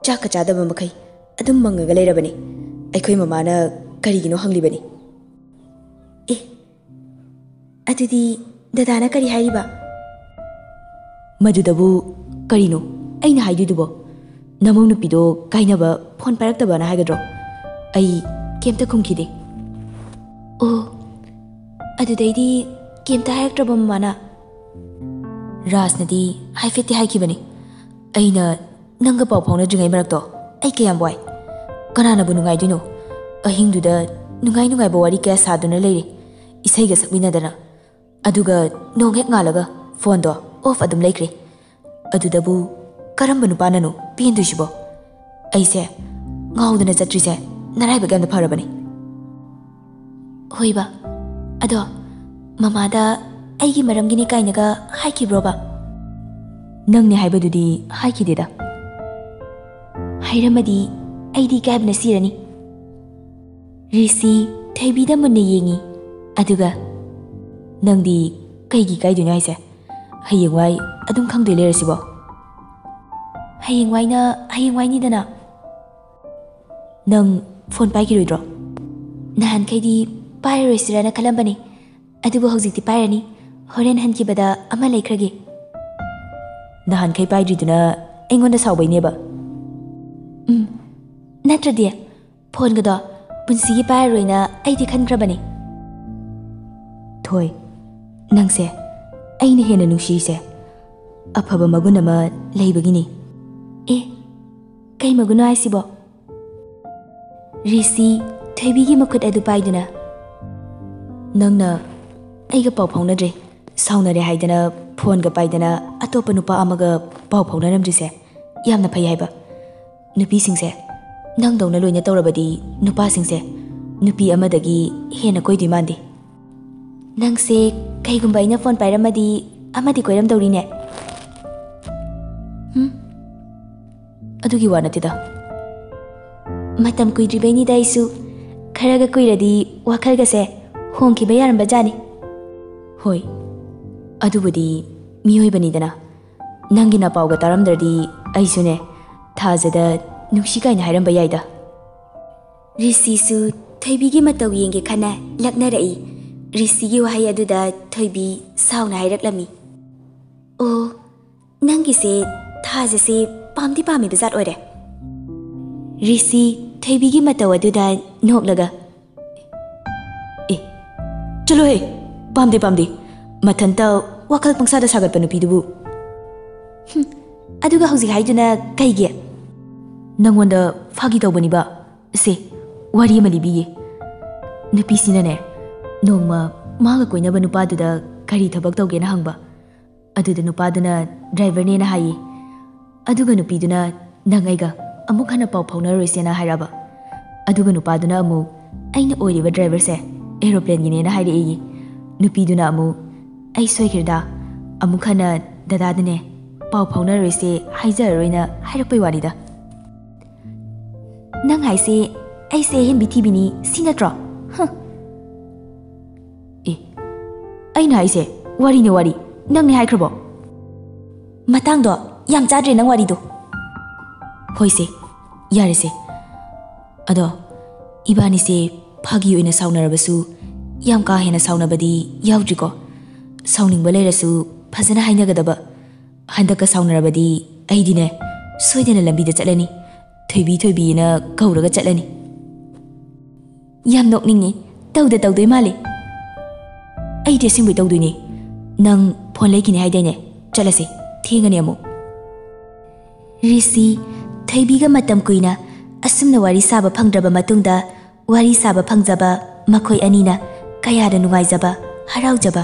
ꯆꯥꯛꯀ ꯆꯥꯗꯕ ꯃꯈꯩ ꯑꯗꯨꯝ ꯃꯪꯉꯒ ꯂꯩꯔꯕꯅꯤ꯫ ꯑꯩꯈꯣꯏ ꯃꯃꯥꯅ ꯀꯔꯤꯒꯤꯅꯣ ꯍꯪꯂꯤꯕꯅꯤ꯫" "ꯑꯦ, ꯑꯗꯨꯗꯤ ꯗꯗꯥꯅ ꯀꯔꯤ ꯍꯥꯏꯔꯤꯕ?" "ꯃꯗꯨꯗꯕꯨ ꯀꯔꯤꯅꯣ ꯑꯩꯅ ꯍꯥꯏꯗꯣꯏꯗꯨꯕꯣ? ꯅꯃꯧ ꯅꯨꯄꯤꯗꯣ ꯀꯥꯏꯅꯕ ꯐꯣꯟ ꯄꯥꯏꯔꯛꯇꯕꯅ ꯍꯥꯏꯒꯗ꯭ꯔꯣ?" ꯑꯩ ꯀꯩꯝꯇ ꯈꯨꯝꯈꯤꯗꯦ꯫ "ꯑꯣ, ꯑꯗꯨꯗꯩꯗꯤ ꯀꯩꯝꯇ ꯍꯥꯏꯔꯛꯇ꯭ꯔꯕ ꯃꯃꯥꯅ?" "ꯔꯥꯖꯅꯗꯤ ꯍꯥꯏꯐꯦꯠꯇꯤ ꯍꯥꯏꯈꯤꯕꯅꯤ꯫ ꯑꯩꯅ ꯅꯪꯒ ꯄꯥꯎ ꯐꯥꯎꯅꯗ꯭ꯔꯤꯉꯩ ꯃꯔꯛꯇꯣ ꯑꯩ ꯀꯌꯥꯝ ꯋꯥꯏ꯫ ꯀꯅꯥꯅꯕꯨ ꯅꯨꯡꯉꯥꯏꯗꯣꯏꯅꯣ? ꯑꯍꯤꯡꯗꯨꯗ ꯅꯨꯡꯉꯥꯏ ꯅꯨꯡꯉꯥꯏꯕ ꯋꯥꯔꯤ ꯀꯌꯥ ꯁꯥꯗꯨꯅ ꯂꯩꯔꯦ, ꯏꯁꯩꯒ ꯁꯛꯃꯤꯟꯅꯗꯅ꯫ ꯑꯗꯨꯒ ꯅꯣꯡ ꯍꯦꯛ ꯉꯥꯜꯂꯒ ꯐꯣꯟꯗꯣ ꯑꯣꯐ ꯑꯗꯨꯝ ꯂꯩꯈ꯭ꯔꯦ꯫ ꯑꯗꯨꯗꯕꯨ ꯀꯔꯝꯕ ꯅꯨꯄꯥꯅꯅꯣ ꯄꯦꯟꯗꯣꯏꯁꯤꯕꯣ? ꯑꯩꯁꯦ ꯉꯥꯎꯗꯅ ꯆꯠꯇ꯭ꯔꯤꯁꯦ ꯅꯔꯥꯏꯕꯛ ꯌꯥꯝꯅ ꯐꯔꯕꯅꯤ꯫" "ꯍꯣꯏꯕ, ꯑꯗꯣ ꯃꯃꯥꯗ ꯑꯩꯒꯤ ꯃꯔꯝꯒꯤꯅꯤ ꯀꯥꯏꯅꯒ ꯍꯥꯏꯈꯤꯕ꯭ꯔꯣꯕ? ꯅꯪꯅꯦ ꯍꯥꯏꯕꯗꯨꯗꯤ ꯍꯥꯏꯈꯤꯗꯦꯗ꯫ ꯍꯥꯏꯔꯝꯃꯗꯤ ꯑꯩꯗꯤ ꯏꯀꯥꯏꯕꯅ ꯁꯤꯔꯅꯤ꯫ ꯔꯤꯁꯤ ꯊꯣꯏꯕꯤꯗ ꯃꯨꯟꯅ ꯌꯦꯡꯉꯤ꯫ ꯑꯗꯨꯒ, "ꯅꯪꯗꯤ ꯀꯩꯒꯤ ꯏꯀꯥꯏꯗꯣꯏꯅꯣ ꯍꯥꯏꯁꯦ? ꯍꯌꯦꯡꯋꯥꯏ ꯑꯗꯨꯝ ꯈꯪꯗꯣꯏ ꯂꯩꯔꯁꯤꯕꯣ?" "ꯍꯌꯦꯡꯋꯥꯏꯅ ꯍꯌꯦꯡꯋꯥꯏꯅꯤꯗꯅ꯫ ꯅꯪ ꯐꯣꯟ ꯄꯥꯏꯈꯤꯔꯣꯏꯗ꯭ꯔꯣ?" "ꯅꯍꯥꯟꯈꯩꯗꯤ ꯄꯥꯏꯔꯔꯣꯏꯁꯤꯔꯅ ꯈꯜꯂꯝꯕꯅꯤ, ꯑꯗꯨꯕꯨ ꯍꯧꯖꯤꯛꯇꯤ ꯄꯥꯏꯔꯅꯤ꯫ ꯍꯣꯔꯦꯟ ꯍꯟꯈꯤꯕꯗ ꯑꯃ ꯂꯩꯈ꯭ꯔꯒꯦ꯫" "ꯅꯍꯥꯟꯈꯩ ꯄꯥꯏꯗ꯭ꯔꯤꯗꯨꯅ ꯑꯩꯉꯣꯟꯗ ꯁꯥꯎꯕꯩꯅꯦꯕ?" "ꯎꯝ, ꯅꯠꯇ꯭ꯔꯗꯤ꯫ ꯐꯣꯟꯒꯗꯣ ꯄꯨꯟꯁꯤꯒꯤ ꯄꯥꯏꯔꯔꯣꯏꯅ ꯑꯩꯗꯤ ꯈꯟꯈ꯭ꯔꯕꯅꯤ꯫" "ꯊꯣꯏ, ꯅꯪꯁꯦ ꯑꯩꯅ ꯍꯦꯟꯅ ꯅꯨꯡꯁꯤꯔꯤꯁꯦ ꯑꯐꯕ ꯃꯒꯨꯟ ꯑꯃ ꯂꯩꯕꯒꯤꯅꯤ꯫" "ꯑꯦ, ꯀꯩ ꯃꯒꯨꯟꯅꯣ ꯍꯥꯏꯁꯤꯕꯣ?" ꯔꯤꯁꯤ ꯊꯣꯏꯕꯤꯒꯤ ꯃꯈꯨꯠ ꯑꯗꯨ ꯄꯥꯏꯗꯨꯅ, "ꯅꯪꯅ ꯑꯩꯒ ꯄꯥꯎ ꯐꯥꯎꯅꯗ꯭ꯔꯦ, ꯁꯥꯎꯅꯔꯦ ꯍꯥꯏꯗꯅ ꯐꯣꯟꯒ ꯄꯥꯏꯗꯅ ꯑꯇꯣꯞꯄ ꯅꯨꯄꯥ ꯑꯃꯒ ꯄꯥꯎ ꯐꯥꯎꯅꯔꯝꯗ꯭ꯔꯤꯁꯦ ꯌꯥꯝꯅ ꯐꯩ ꯍꯥꯏꯕ꯫ ꯅꯨꯄꯤꯁꯤꯡꯁꯦ ꯅꯪꯗꯧꯅ ꯂꯣꯏꯅ ꯇꯧꯔꯕꯗꯤ ꯅꯨꯄꯥꯁꯤꯡꯁꯦ ꯅꯨꯄꯤ ꯑꯃꯗꯒꯤ ꯍꯦꯟꯅ ꯀꯣꯏꯗꯣꯏ ꯃꯥꯟꯗꯦ꯫" "ꯅꯪꯁꯦ ꯀꯩꯒꯨꯝꯕ ꯑꯩꯅ ꯐꯣꯟ ꯄꯥꯏꯔꯝꯃꯗꯤ ꯑꯃꯗꯤ ꯀꯣꯏꯔꯝꯗꯧꯔꯤꯅꯦ?" "ꯍꯨꯝ, ꯑꯗꯨꯒꯤ ꯋꯥ ꯅꯠꯇꯦꯗ꯫ ꯃꯇꯝ ꯀꯨꯏꯗ꯭ꯔꯤꯕꯩꯅꯤꯗ ꯑꯩꯁꯨ꯫ ꯈꯔꯒ ꯀꯨꯏꯔꯗꯤ ꯋꯥꯈꯜꯒꯁꯦ ꯍꯣꯡꯈꯤꯕ ꯌꯥꯔꯝꯕ ꯖꯥꯠꯅꯤ꯫" "ꯍꯣꯏ, ꯑꯗꯨꯕꯨꯗꯤ ꯃꯤꯑꯣꯏꯕꯅꯤꯗꯅ꯫ ꯅꯪꯒꯤ ꯅꯄꯥꯎꯒ ꯇꯥꯔꯝꯗ꯭ꯔꯗꯤ ꯑꯩꯁꯨꯅꯦ ꯊꯥꯖꯗ ꯅꯨꯡꯁꯤ ꯀꯥꯏꯅ ꯍꯥꯏꯔꯝꯕ ꯌꯥꯏꯗ꯫" ꯔꯤꯁꯤꯁꯨ ꯊꯣꯏꯕꯤꯒꯤ ꯃꯇꯧ ꯌꯦꯡꯒꯦ ꯈꯟꯅ ꯂꯛꯅꯔꯛꯏ꯫ ꯔꯤꯁꯤꯒꯤ ꯋꯥꯍꯩ ꯑꯗꯨꯗ ꯊꯣꯏꯕꯤ ꯁꯥꯎꯅ ꯍꯥꯏꯔꯛꯂꯝꯃꯤ, "ꯑꯣ, ꯅꯪꯒꯤꯁꯦ ꯊꯥꯖꯁꯦ ꯄꯥꯝꯗꯤ ꯄꯥꯝꯃꯤꯕ ꯖꯥꯠ ꯑꯣꯏꯔꯦ꯫" ꯔꯤꯁꯤ ꯊꯣꯏꯕꯤꯒꯤ ꯃꯇꯧ ꯑꯗꯨꯗ ꯅꯣꯛꯂꯒ, "ꯑꯦ, ꯆꯠꯂꯣꯍꯦ, ꯄꯥꯝꯗꯦ, ꯄꯥꯝꯗꯦ꯫ ꯃꯊꯟꯇ ꯋꯥꯈꯜ ꯄꯪꯁꯥꯗ ꯁꯥꯒꯠꯄ ꯅꯨꯄꯤꯗꯨꯕꯨ꯫" "ꯍꯨꯝ, ꯑꯗꯨꯒ ꯍꯧꯖꯤꯛ ꯍꯥꯏꯗꯨꯅ ꯀꯩꯒꯤ?" "ꯅꯪꯉꯣꯟꯗ ꯐꯥꯒꯤ ꯇꯧꯕꯅꯤꯕ꯫ ꯁꯦ, ꯋꯥꯔꯤ ꯑꯃ ꯂꯤꯕꯤꯒꯦ꯫ ꯅꯨꯄꯤꯁꯤꯅꯅꯦ, ꯅꯣꯡꯃ ꯃꯥꯒ ꯀꯣꯏꯅꯕ ꯅꯨꯄꯥꯗꯨꯗ ꯀꯔꯤ ꯊꯕꯛ ꯇꯧꯒꯦꯅ ꯍꯪꯕ꯫ ꯑꯗꯨꯗ ꯅꯨꯄꯥꯗꯨꯅ ꯗ꯭ꯔꯥꯏꯚꯔꯅꯦꯅ ꯍꯥꯏꯌꯦ꯫ ꯑꯗꯨꯒ ꯅꯨꯄꯤꯗꯨꯅ, 'ꯅꯪ ꯑꯩꯒ ꯑꯃꯨꯛ ꯍꯟꯅ ꯄꯥꯎ ꯐꯥꯎꯅꯔꯣꯏꯁꯦꯅ' ꯍꯥꯏꯔꯛꯑꯕ꯫ ꯑꯗꯨꯒ ꯅꯨꯄꯥꯗꯨꯅ ꯑꯃꯨꯛ, 'ꯑꯩꯅ ꯑꯣꯏꯔꯤꯕ ꯗ꯭ꯔꯥꯏꯚꯔꯁꯦ ꯑꯦꯔꯣꯄ꯭ꯂꯦꯟꯒꯤꯅꯦꯅ ꯍꯥꯏꯔꯛꯑꯦꯌꯦ꯫ ꯅꯨꯄꯤꯗꯨꯅ ꯑꯃꯨꯛ, "ꯑꯩ ꯁꯣꯏꯈ꯭ꯔꯦꯗ, ꯑꯃꯨꯛ ꯍꯟꯅ ꯗꯗꯥꯗꯅꯦ ꯄꯥꯎ ꯐꯥꯎꯅꯔꯣꯏꯁꯦ ꯍꯥꯏꯖꯔꯔꯣꯏꯅ" ꯍꯥꯏꯔꯛꯄꯩ ꯋꯥꯅꯤꯗ꯫ "ꯅꯪ ꯍꯥꯏꯁꯦ ꯑꯩꯁꯦ ꯑꯍꯦꯟꯕꯤ ꯊꯤꯕꯤꯅꯤ ꯁꯤ ꯅꯠꯇ꯭ꯔꯣ?" ꯍ꯫ "ꯑꯦ, ꯑꯩꯅ ꯍꯥꯏꯁꯦ ꯋꯥꯔꯤꯅꯦ ꯋꯥꯔꯤ, ꯅꯪꯅꯦ ꯍꯥꯏꯈ꯭ꯔꯕꯣ?" "ꯃꯇꯥꯡꯗꯣ ꯌꯥꯝ ꯆꯥꯗ꯭ꯔꯦ ꯅꯪ ꯋꯥꯔꯤꯗꯣ꯫ ꯍꯣꯏꯁꯦ, ꯌꯥꯔꯦꯁꯦ꯫ ꯑꯗꯣ ꯏꯕꯥꯅꯤꯁꯦ ꯐꯥꯒꯤ ꯑꯣꯏꯅ ꯁꯥꯎꯅꯔꯕꯁꯨ ꯌꯥꯝ ꯀꯥ ꯍꯦꯟꯅ ꯁꯥꯎꯅꯕꯗꯤ ꯌꯥꯎꯗ꯭ꯔꯤꯀꯣ꯫ ꯁꯥꯎꯅꯤꯡꯕ ꯂꯩꯔꯁꯨ ꯐꯖꯅ ꯍꯥꯏꯅꯒꯗꯕ꯫ ꯍꯟꯗꯛꯀ ꯁꯥꯎꯅꯔꯕꯗꯤ ꯑꯩꯗꯤꯅꯦ ꯁꯣꯏꯗꯅ ꯂꯝꯕꯤꯗ ꯆꯠꯂꯅꯤ꯫ ꯊꯣꯏꯕꯤ ꯊꯣꯏꯕꯤꯅ ꯀꯧꯔꯒ ꯆꯠꯂꯅꯤ꯫" "ꯌꯥꯝ ꯅꯣꯛꯅꯤꯡꯉꯤ꯫ ꯇꯧꯗ ꯇꯧꯗꯣꯏ ꯃꯥꯜꯂꯤ꯫" "ꯑꯩꯗꯤ ꯑꯁꯦꯡꯕꯩ ꯇꯧꯗꯣꯏꯅꯦ꯫ ꯅꯪ ꯐꯣꯟ ꯂꯩꯈꯤꯅꯤ ꯍꯥꯏꯗꯥꯏꯅꯦ? ꯆꯠꯂꯁꯦ, ꯊꯦꯡꯉꯅꯤ ꯑꯃꯨꯛ꯫" ꯔꯤꯁꯤ ꯊꯣꯏꯕꯤꯒ ꯃꯇꯝ ꯀꯨꯏꯅ ꯑꯁꯨꯝꯅ ꯋꯥꯔꯤ ꯁꯥꯕ ꯐꯪꯗ꯭ꯔꯕ ꯃꯇꯨꯡꯗ, ꯋꯥꯔꯤ ꯁꯥꯕ ꯐꯪꯖꯕ ꯃꯈꯣꯏ ꯑꯅꯤꯅ ꯀꯌꯥꯗ ꯅꯨꯡꯉꯥꯏꯖꯕ, ꯍꯔꯥꯎꯖꯕ꯫